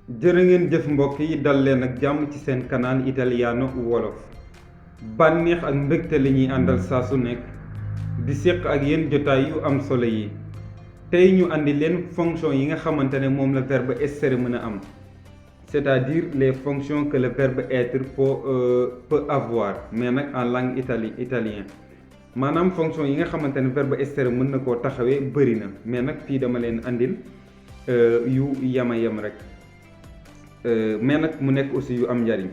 jërë ngeen jëf mbokk yi dal leen ak jàmm ci seen canal Italiano wolof bànneex ak mbégte la ñuy àndal saa su nekk di séq ak yéen jotaay yu am solo yi tey ñu andi leen fonction yi nga xamante ne moom la verbe essere mën a am c'est-à-dire les fonctions que le verbe être peut avoir mais nag en langue italien maanaam fonction yi nga xamante ne verbe essere mën na koo taxawee bëri na mais nag fii dama leen andil yu yama yem rek mais nag mu nekk aussi yu am njariñ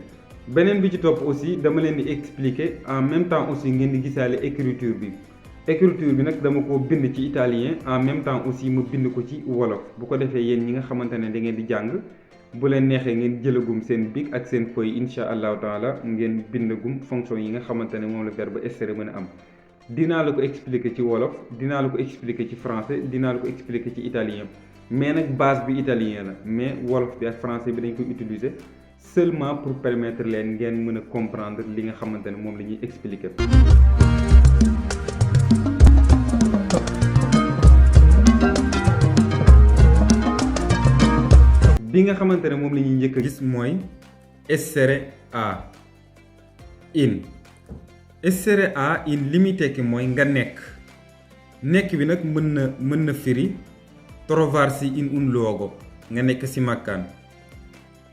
beneen bi ci topp aussi dama leen di expliquer en même temps aussi ngeen di gisaale écriture bi nag dama ko bind ci italien en même temps aussi mu bind ko ci wolof bu ko defee yéen ñi nga xamante ne da ngeen di jàng bu leen neexee ngeen jëlagum seen bic ak seen feuille incha allahu taala ngeen bindagum fonction yi nga xamante ne moom la verbe essere mën a am dinaa la ko expliquer ci wolof dinaa la ko expliquer ci français dinaa la ko expliquer ci italien mais nag base bi italien la mais wolof bi ak français bi dañ koy utiliser seulement pour permettre leen ngeen mën a comprendre li nga xamante ne moom la ñuy expliquer. bi nga xamante ne moom la ñuy njëkk a gis mooy essere a in li muy tekki mooy nga nekk bi nag mën na firi trovarsi in un luogo nga nekk ci makkaan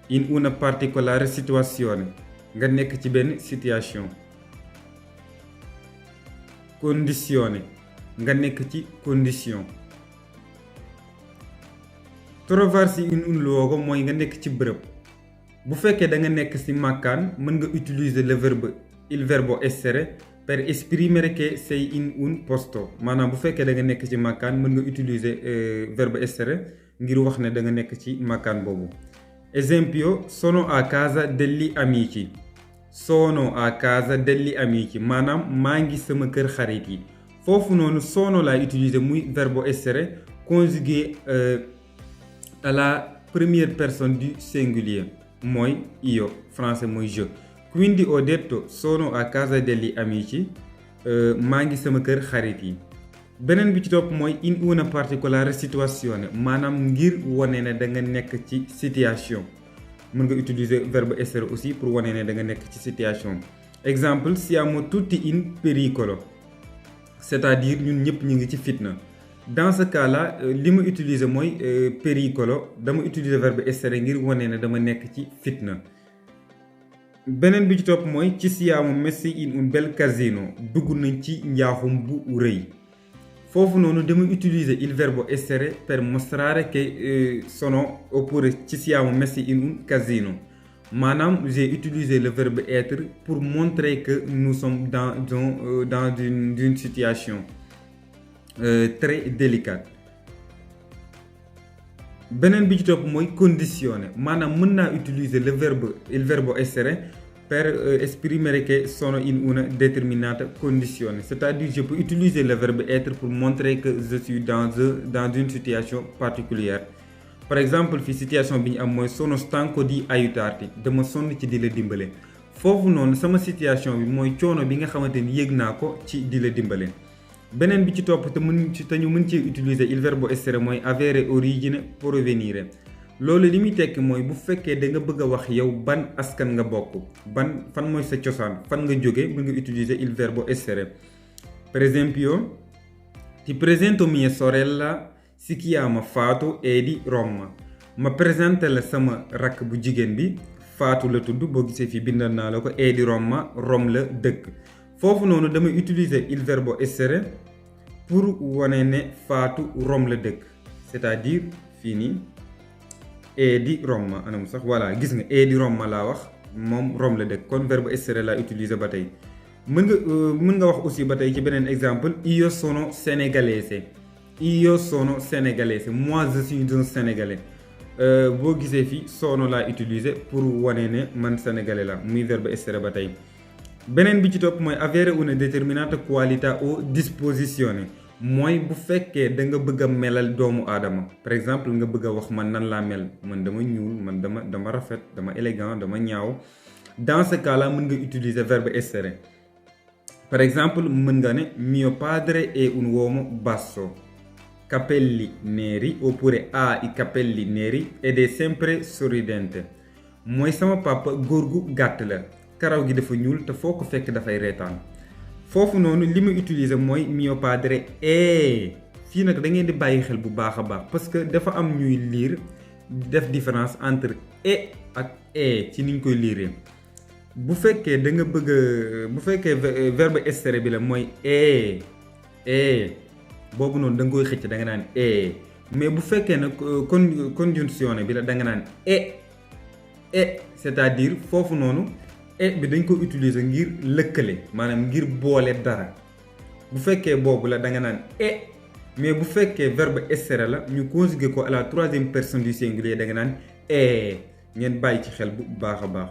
in una particolare situazione nga nekk ci benn situation condizione nga nekk ci condition trovarsi in un luogo mooy nga nekk ci bërëb bu fekkee da nga nekk ci makkaan mën nga utiliser il verbo essere per esprimere che sei in un posto maanaam bu fekkee da nga nekk ci makkaan mën nga utiliser verbe essere ngir wax ne da nga nekk ci makkaan boobu. Esempio sono a casa degli amici maanaam maa ngi sama kër xarit yi foofu noonu sono laay utiliser muy verbe essere conjugué à la première personne du singulier mooy io français mooy je. Quindi ho detto sono a casa degli amici maa ngi sama kër xarit yi beneen bi ci topp mooy in una particolare situazione maanaam ngir wane ne da nga nekk ci situation mën nga utiliser verbe essere aussi pour wane ne da nga nekk ci situation exemple siamo tutti in pericolo c'est-à-dire ñun ñëpp ñu ngi ci fitna dans ce cas là li ma utiliser mooy pericolo dama utiliser verbe essere ngir wane ne dama nekk ci fitna. beneen bi ci topp mooy ci siamo messi in un bel casino dugg nañ ci njaaxum bu rëy foofu noonu dama utiliser il verbo essere per mostrare che sono oppure ci siamo messi in un casino maanaam j'ai utilisé le verbe être pour montrer que nous sommes dans une situation très délicate. beneen bi ci topp mooy condizione maanaam mën naa utiliser il verbo essere per esprimere che sono in una determinata condizione c'est-à-dire je peux utiliser le verbe être pour montrer que je suis dans une situation particulière par exemple fii situation bi ñu am mooy sono stanco di aiutarti dama sonn ci di la dimbale foofu noonu sama situation bi mooy coono bi nga xamante ni yëg naa ko ci di la dimbale. beneen bi ci topp te ñu mën cee utiliser il verbo essere mooy avere origine provenire loolu li muy tekki mooy bu fekkee da nga bëgg a wax yow ban askan nga bokk fan mooy sa cosaan fan nga jóge mën nga utiliser il verbo essere. Per esempio ti presento mia sorella si chiama Fatou è di Roma ma présente la sama rakk bu jigéen bi Fatou la tudd boo gisee fii bindal naa la ko è di Rome la dëkk foofu noonu damay utiliser il verbo essere pour wane ne Fatou Rome la dëkk c'est-à-dire fii nii è di Roma anam sax voilà gis nga è di Roma laa wax moom Rome la dëkk kon verbe essere laa utiliser ba tey mën nga wax aussi ba tey ci beneen exemple io sono sénégalese moi je suis un sénégalais boo gisee fii sono laa utiliser pour wane ne man sénégalais la muy verbe essere ba tey. beneen bi ci topp mooy avere una determinata qualità o disposizione mooy bu fekkee da nga bëgg a melal doomu aadama par exemple nga bëgg a wax man nan laa mel man dama ñuul man dama rafet dama élégant dama ñaaw dans ce cas là mën nga utiliser verbe essere par exemple mën nga ne mio padre è un uomo basso capelli neri oppure ha i capelli neri ed è sempre sorridente mooy sama papa góor gu gàtt la karaw gi dafa ñuul te foo ko fekk dafay reetaan foofu noonu li ma utiliser mooy mio padre è fii nag da ngeen di bàyyi xel bu baax a baax parce que dafa am ñuy lire def différence entre e ak e ci niñ koy liiree bu fekkee da nga bëgg bu fekkee verbe essere bi la mooy boobu noonu da nga koy xëcc da nga naan mais bu fekkee nag congiunzione bi la da nga naan c'est-à-dire foofu noonu bi dañ ko utiliser ngir lëkkale maanaam ngir boole dara bu fekkee boobu la da nga naan mais bu fekkee verbe essere la ñu conjuguer ko à la troisième personne du singulier da nga naan ngeen bàyyi ci xel bu baax a baax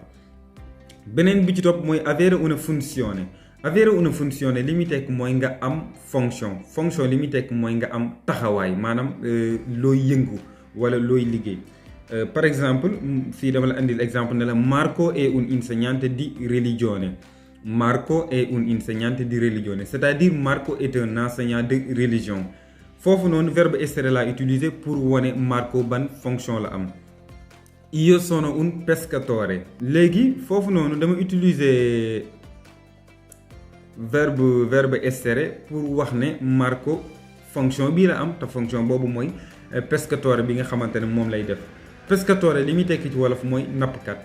beneen bi ci topp mooy avere una funzione avere una funzione li muy tekk mooy nga am fonction li muy tekk mooy nga am taxawaay maanaam looy yëngu wala looy liggéey par exemple fii dama la andil exemple ne la Marco è un insegnante di religione Marco è un insegnante di religione c'est-à-dire Marco est un enseignant de religion foofu noonu verbe essere laa utiliser pour wone Marco ban fonction la am io sono un pescatore léegi foofu noonu dama utiliser verbe essere pour wax ne Marco fonction bii la am te fonction boobu mooy pescatore bi nga xamante ne moom lay def pescatore li muy tekki ci wolof mooy nappkat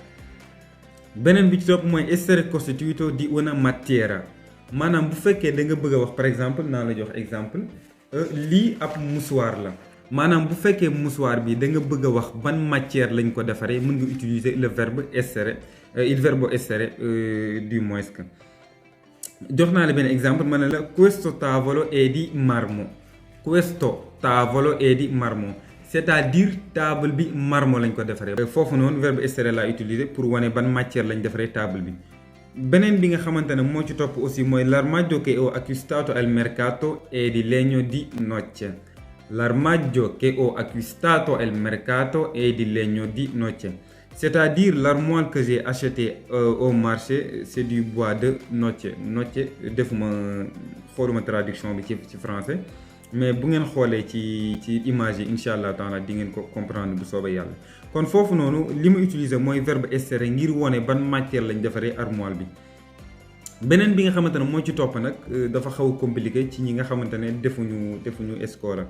beneen bi ci topp mooy essere costituito di una matiera maanaam bu fekkee da nga bëgg a wax par exemple naa la jox exemple lii ab mouchoir la maanaam bu fekkee mouchoir bi da nga bëgg a wax ban matière lañ ko defaree mën nga utiliser le verbe essere il verbo essere du moins que jox naa la benn exemple ma ne la questo tavolo è di marmo questo tavolo è di marmo c'est-à-dire table bi marmo lañ ko defaree foofu noonu verbe essere laa utiliser pour wane ban matière lañ defaree table bi beneen bi nga xamante ne moo ci topp aussi mooy l'armadio che ho acquistato al mercato è di legno di noce l'armadio che ho acquistato al mercato è di legno di noce c'est-à-dire l'armoire que j'ai acheté au marché c'est du bois de noce noce defuma xooluma traduction bi ci français mais bu ngeen xoolee ci image yi incha allah taala di ngeen ko comprendre bu soobee yàlla kon foofu noonu li ma utiliser mooy verbe essere ngir wone ban matière lañ defaree armoire bi beneen bi nga xamante ne moo ci topp nag dafa xaw a compliqué ci ñi nga xamante ne defuñu scola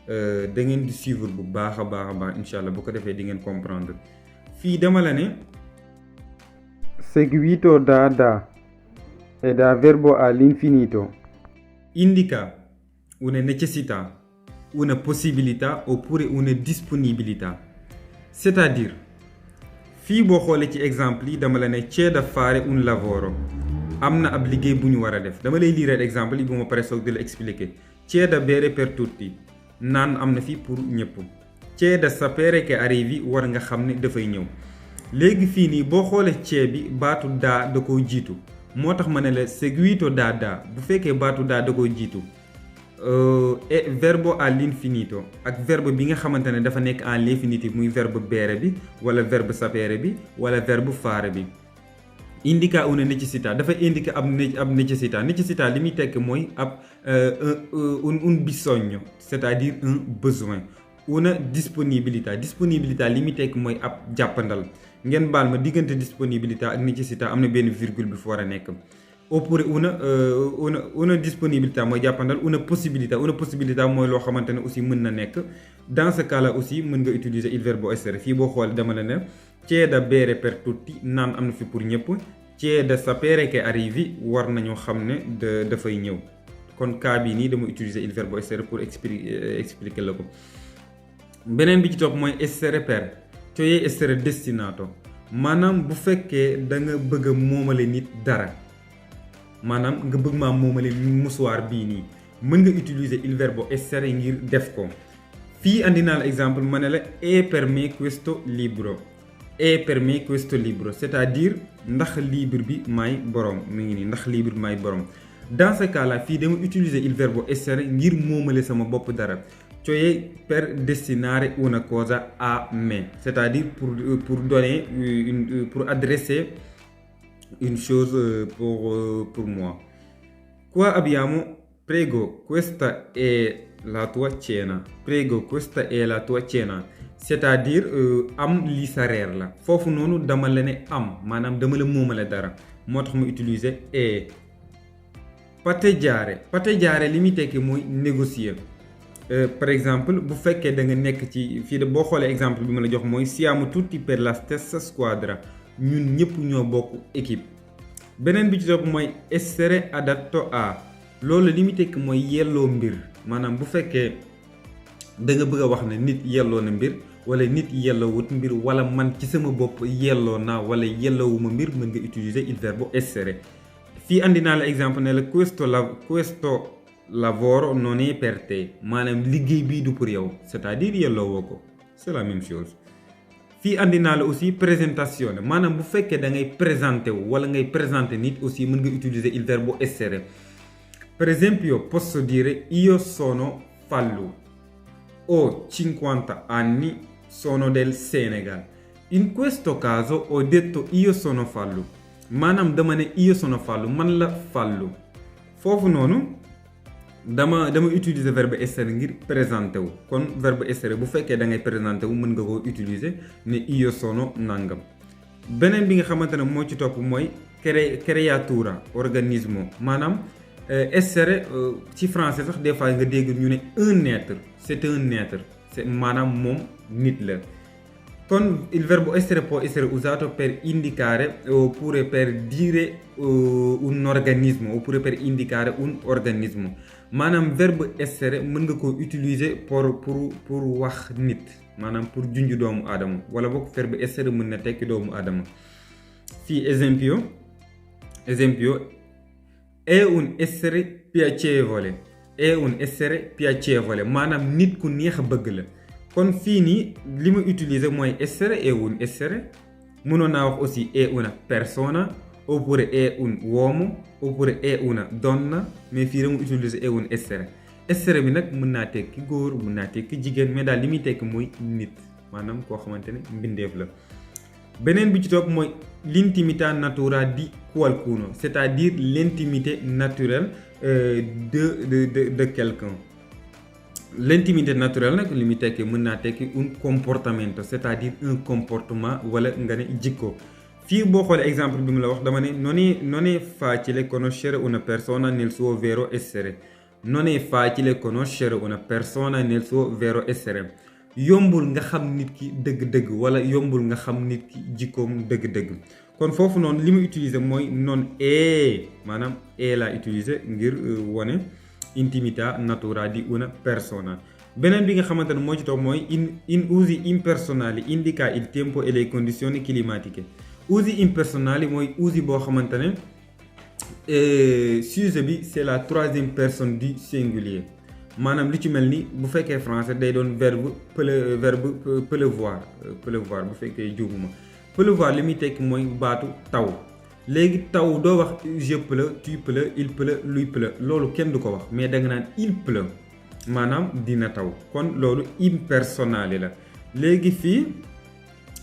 da ngeen di suivre bu baax a baax incha allah bu ko defee di ngeen comprendre fii dama la ne seguito da e da verbo all'infinito indica una necessità, una possibilità oppure una disponibilità. C'est-à-dire, fii boo xoolee ci exemple yi dama la ne c'è da fare un lavoro am na ab liggéey bu ñu war a def dama lay lire exemple yi bu ma pare soog di la expliquer c'è da bere per tutti naan am na fi pour ñëpp c'è da sapere che arrivi war nga xam ne dafay ñëw léegi fii nii boo xoolee c'è bi baatu da koo jiitu moo tax ma ne la seguito da bu fekkee baatu da koo jiitu et verbo all'infinito ak verbe bi nga xamante ne dafa nekk en l'infinitif muy verbe bere bi wala verbe sapere bi wala verbe fare bi indica una necessità dafa indiquer ab necessità li muy tekk mooy ab un bisogno c'est-à-dire un besoin una disponibilità li muy tekk mooy ab jàppandal ngeen baal ma diggante disponibilità ak necessità am na benn virgule bi fu war a nekk oppure una disponibilità mooy jàppandal una possibilità mooy loo xamante ne aussi mën na nekk dans ce cas là aussi mën nga utiliser il verbo essere fii boo xoolee dama la ne c'è da bere per tutti naan am na fi pour ñëpp c'è da sapere che arrivi war nañoo xam ne dafay ñëw kon cas bii nii dama utiliser il verbo essere pour expliquer la ko beneen bi ci topp mooy essere per cioè essere destinato maanaam bu fekkee da nga bëgg a moomale nit dara maanaam nga bëgg maa moomale mouchoir bii nii mën nga utiliser il verbo essere ngir def ko fii andi naa la exemple ma ne la è per me questo libro c'est-à-dire ndax livre bi may borom mi ngi nii ndax livre bi may borom dans ce cas là fii dama utiliser il verbo essere ngir moomale sama bopp dara cioè per destinare una cosa a me c'est-à-dire pour donner pour adresser une chose pour moi. Qua abbiamo prego, questa è la tua cena. Prego, questa è la tua cena. C'est-à-dire am lii sa reer la foofu noonu dama la ne am maanaam dama la moomale dara moo tax mu utiliser e. patteggiare li muy tekki mooy négocier. Par exemple bu fekkee da nga nekk ci fii de boo xoolee exemple bi ma la jox mooy siamo tutti per la stessa squadra, ñun ñëpp ñoo bokk équipe. beneen bi ci topp mooy essere adatto a, loolu li muy tekki mooy yelloo mbir maanaam bu fekkee da nga bëgg a wax ne nit yelloo na mbir wala nit yelloowut mbir wala man ci sama bopp yelloo naa wala yelloowuma mbir mën nga utiliser il verbo essere. fii andi naa la exemple ne la questo lavoro non è per te, maanaam liggéey bii du pour yow, c'est-à-dire yelloowoo ko, c'est la même chose. fii andi naa la aussi présentation maanaam bu fekkee da ngay présenté wu wala ngay présenté nit aussi mën nga utiliser il verbo essere. Per esempio posso dire io sono Fallu, ho 50 anni, sono del Senegal. In questo caso ho detto io sono Fallu, maanaam dama ne io sono Fallu, man la Fallu. foofu noonu dama utiliser verbe essere ngir présenté wu. kon verbe essere bu fekkee da ngay présenté wu mën nga koo utiliser ne io sono nangam. beneen bi nga xamante ne moo ci topp mooy creatura, organismo, maanaam essere ci français sax des fois nga dégg ñu ne un être, c'est un être, c'est maanaam moom nit la. Con il verbo essere può essere usato per indicare oppure per dire un organismo oppure per indicare un organismo. maanaam verbe essere mën nga ko utiliser pour wax nit maanaam pour junj doomu aadama wala boog verbe essere mën na tekki doomu aadama. fii esempio è un essere piacevole, è un essere piacevole, maanaam nit ku neex a bëgg la. kon fii nii li ma utiliser mooy essere, è un essere. mënoon naa wax aussi è una persona oppure è un uomo oppure è una donna, mais fii dama utiliser è un essere. essere bi nag mën naa tekki góor mën naa tekki jigéen mais daal li muy tekki mooy nit maanaam koo xamante ne mbindeef la. beneen bi ci topp mooy l'intimità naturale di qualcuno, c'est-à-dire l'intimité naturelle de quelqu'un. L'intimité naturelle nag li muy tekki mën naa tekki un comportamento, c'est-à-dire un comportement wala nga ne jikko. fii boo xoolee exemple bi mu la wax dama ne non è facile conoscere una persona nel suo vero essere. Non è facile conoscere una persona nel suo vero essere. yombul nga xam nit ki dëgg-dëgg wala yombul nga xam nit ki jikkoom dëgg-dëgg. kon foofu noonu li mu utiliser mooy non è, maanaam è la utiliser ngir wone intimità naturale di una persona. beneen bi nga xamante ne moo ci toog mooy in usi impersonali indica il tempo e le condizioni climatiche. usi impersonali mooy usi boo xamante ne sujet bi c'est la troisième personne du singulier. maanaam li ci mel ni bu fekkee français day doon verbe pleuvoir bu fekkee juumuma. pleuvoir li muy tekki mooy baatu taw. léegi taw doo wax je pleure, tu pleures, il pleut, lui pleut, loolu kenn du ko wax mais da nga naan il pleut maanaam dina taw. kon loolu impersonnali la. léegi fii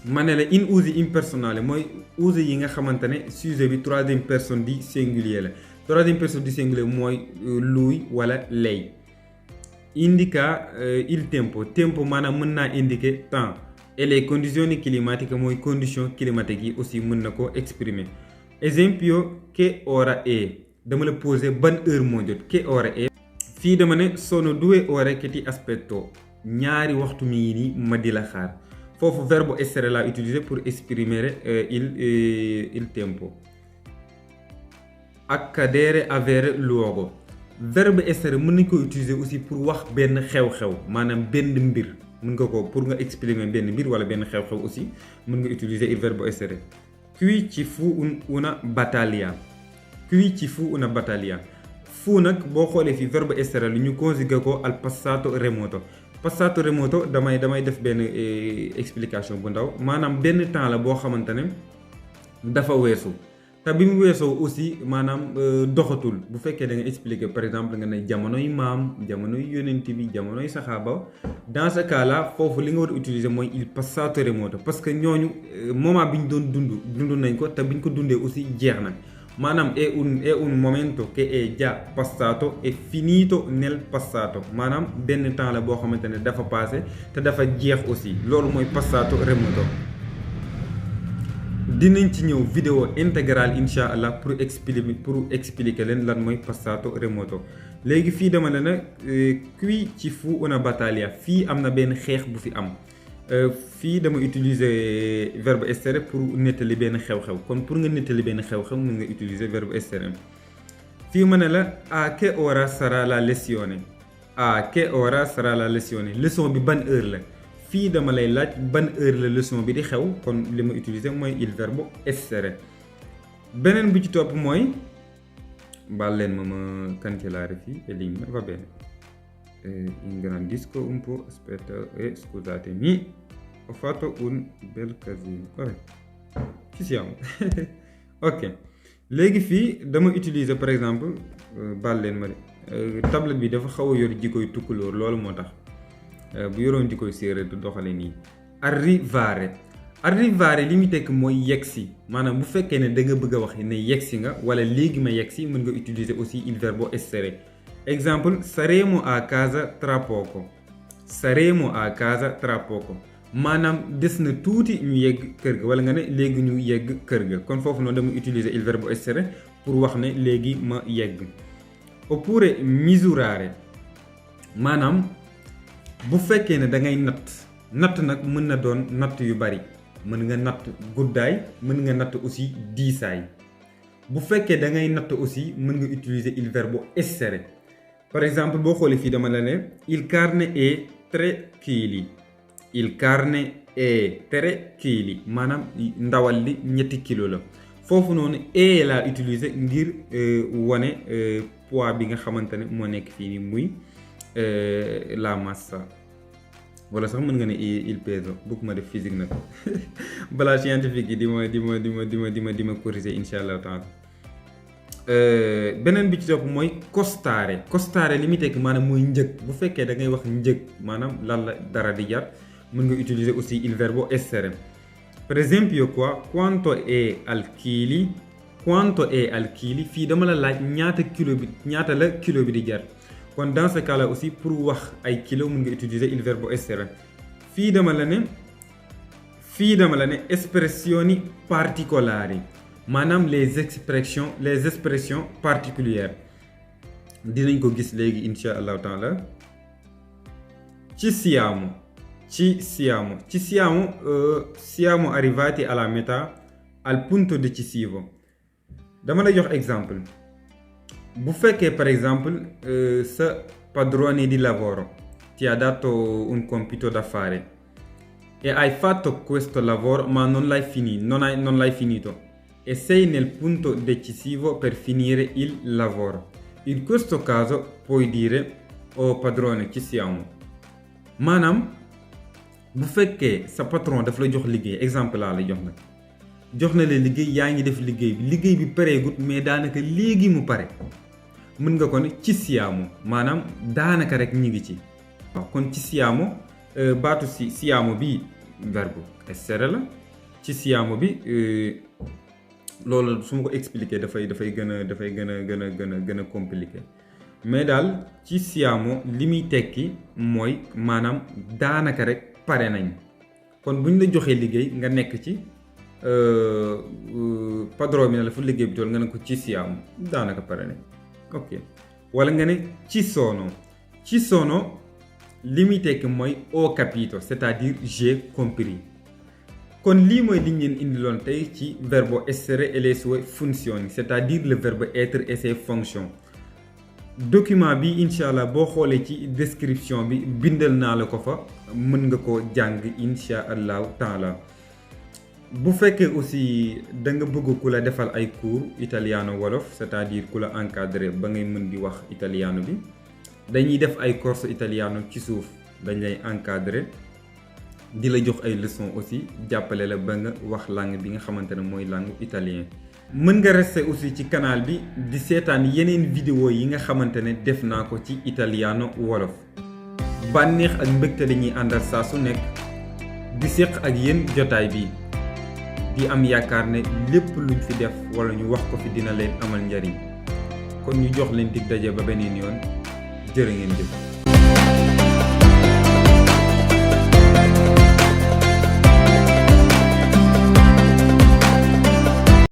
ma ne la in usi impersonnali mooy usi yi nga xamante ne sujet bi troisième personne du singulier la. troisième personne du singulier mooy lui wala lei. indica il tempo maanaam mën naa indiquer temps et les conditions climatiques mooy conditions climatiques yi aussi mën na ko exprimer. Esempio che ora è, dama la poser ban heure moo jot, che ora è. fii dama ne sono 2 ore che ti aspetto, ñaari waxtu mi ngi nii ma di la xaar. foofu verbo essere la utiliser pour exprimer il tempo. accadere, avere luogo. verbe essere mën nañ ko utiliser aussi pour wax benn xew-xew maanaam benn mbir mën nga ko pour nga exprimer benn mbir wala benn xew-xew aussi mën nga utiliser il verbo essere. Qui ci fu una battaglia. Qui ci fu una battaglia. fu nag boo xoolee fi verbe essere lu ñu conjugué ko al passato remoto. passato remoto damay def benn explication bu ndaw maanaam benn temps la boo xamante ne dafa weesu. te bi mu weesoo aussi maanaam doxatul bu fekkee da nga expliquer par exemple nga ne jamonoy maam jamonoy yonent bi jamonoy saxaaba dans ce cas là foofu li nga war a utiliser mooy il passato remoto parce que ñooñu moment bi ñu doon dund nañ ko te bi ñu ko dundee aussi jeex na maanaam è un momento che è già passato e finito nel passato maanaam benn temps la boo xamante ne dafa passé te dafa jeex aussi loolu mooy passato remoto. dinañ ci ñëw vidéo intégrale incha allah pour expliquer leen lan mooy passato remoto. léegi fii dama ne na qui ci fu una battaglia fii am na benn xeex bu fi am fii dama utiliser verbe essere pour nettali benn xew-xew kon pour nga nettali benn xew-xew mën nga utiliser verbe essere. fii ma ne la a che ora sarà la lezione a che ora sarà la lezione leçon bi ban heure la fii dama lay laaj ban heure la leçon bi di xew kon li ma utiliser mooy il verbe essere. beneen bi ci topp mooy baal leen ma cancellare fii elimina va bene ingrandisco un po' aspetta scusatemi ho fatto un bel casino vabbè ci siamo ok léegi fii dama utiliser par exemple baal leen ma de tablette bi dafa xaw a yor jikkoy tukkulóor loolu moo tax bu yoroon jikkoy séeréer du doxale nii. arrivare li muy tekk mooy yegsi maanaam bu fekkee ne da nga bëgg a wax ne yegsi nga wala léegi ma yegsi mën nga utiliser aussi il verbe essere. exemple saremo a casa tra poco saremo a casa tra poco maanaam des na tuuti ñu yegg kër ga wala nga ne léegi ñu yegg kër ga kon foofu noonu dama utiliser il verbe essere pour wax ne léegi ma yegg. oppure misurare maanaam bu fekkee ne da ngay natt nag mën na doon natt yu bari mën nga natt guddaay mën nga natt aussi diisaay bu fekkee da ngay natt aussi mën nga utiliser il verbe essere. par exemple boo xoolee fii dama la ne il carne è 3 kg il carne è 3 kg maanaam ndawal li 3 kilo la foofu noonu e laa utiliser ngir wane poids bi nga xamante ne moo nekk fii nii muy la massa wala sax mën nga ne il peso bëgguma def physique nag balaa scientifique yi di ma corriger incha allah taala. beneen bi ci topp mooy costare li muy tekk maanaam mooy njëg bu fekkee da ngay wax njëg maanaam lan la dara di jar mën nga utiliser aussi il verbe essere. per esempio qua quanto è al chili fii dama la laaj ñaata la kilo bi di jar kon dans ce cas là aussi pour wax ay kilo mën nga utiliser il verbe essere. fii dama la ne espressioni particolari maanaam les expressions particulières dinañ ko gis léegi incha allahu taala. ci siamo arrivati alla metà al punto decisivo dama la jox exemple bu fekkee par exemple sa padrone di lavoro ti ha dato un compito da fare e hai fatto questo lavoro ma non l'hai finito e sei nel punto decisivo per finire il lavoro. In questo caso puoi dire oh padrone ci siamo maanaam bu fekkee sa patron daf la jox liggéey exemple laa la jox nag jox na la liggéey yaa ngi def liggéey bi pareegut mais daanaka léegi mu pare mën nga ko ne ci siamo maanaam daanaka rek ñi ngi ci waaw kon ci siamo baatu siamo bi verbe essere la ci siamo bi loolu su ma ko expliquer dafay gën a compliqué mais daal ci siamo li muy tekki mooy maanaam daanaka rek pare nañ kon bu ñu la joxee liggéey nga nekk ci padron bi ne la fu liggéey bi tool nga ne ko ci siamo daanaka pare nañ ok wala nga ne ci sono li muy tekki mooy ho capito c'est-à-dire j'ai compris. kon lii mooy li ñu leen indiloon tey ci verbe essere e le sue funzioni c'est-à-dire le verbe être et ses fonctions. document bi incha allah boo xoolee ci description bi bindal naa la ko fa mën nga ko jàng incha allahu taala. bu fekkee aussi da nga bëgg ku la defal ay cours italiano wolof c'est-à-dire ku la encadré ba ngay mën di wax italiano bi dañuy def ay corso italiano ci suuf dañ lay encadré di la jox ay leçons aussi jàppale la ba nga wax langue bi nga xamante ne mooy langue italien. mën nga rester aussi ci canal bi di seetaan yeneen vidéo yi nga xamante ne def naa ko ci italiano wolof bànneex ak mbégte la ñuy àndal saa su nekk di séq ak yéen jotaay bi di am yaakaar ne lépp luñ fi def wala ñu wax ko fi dina leen amal njariñ kon ñu jox leen dig daje ba beneen yoon jërë ngeen jëf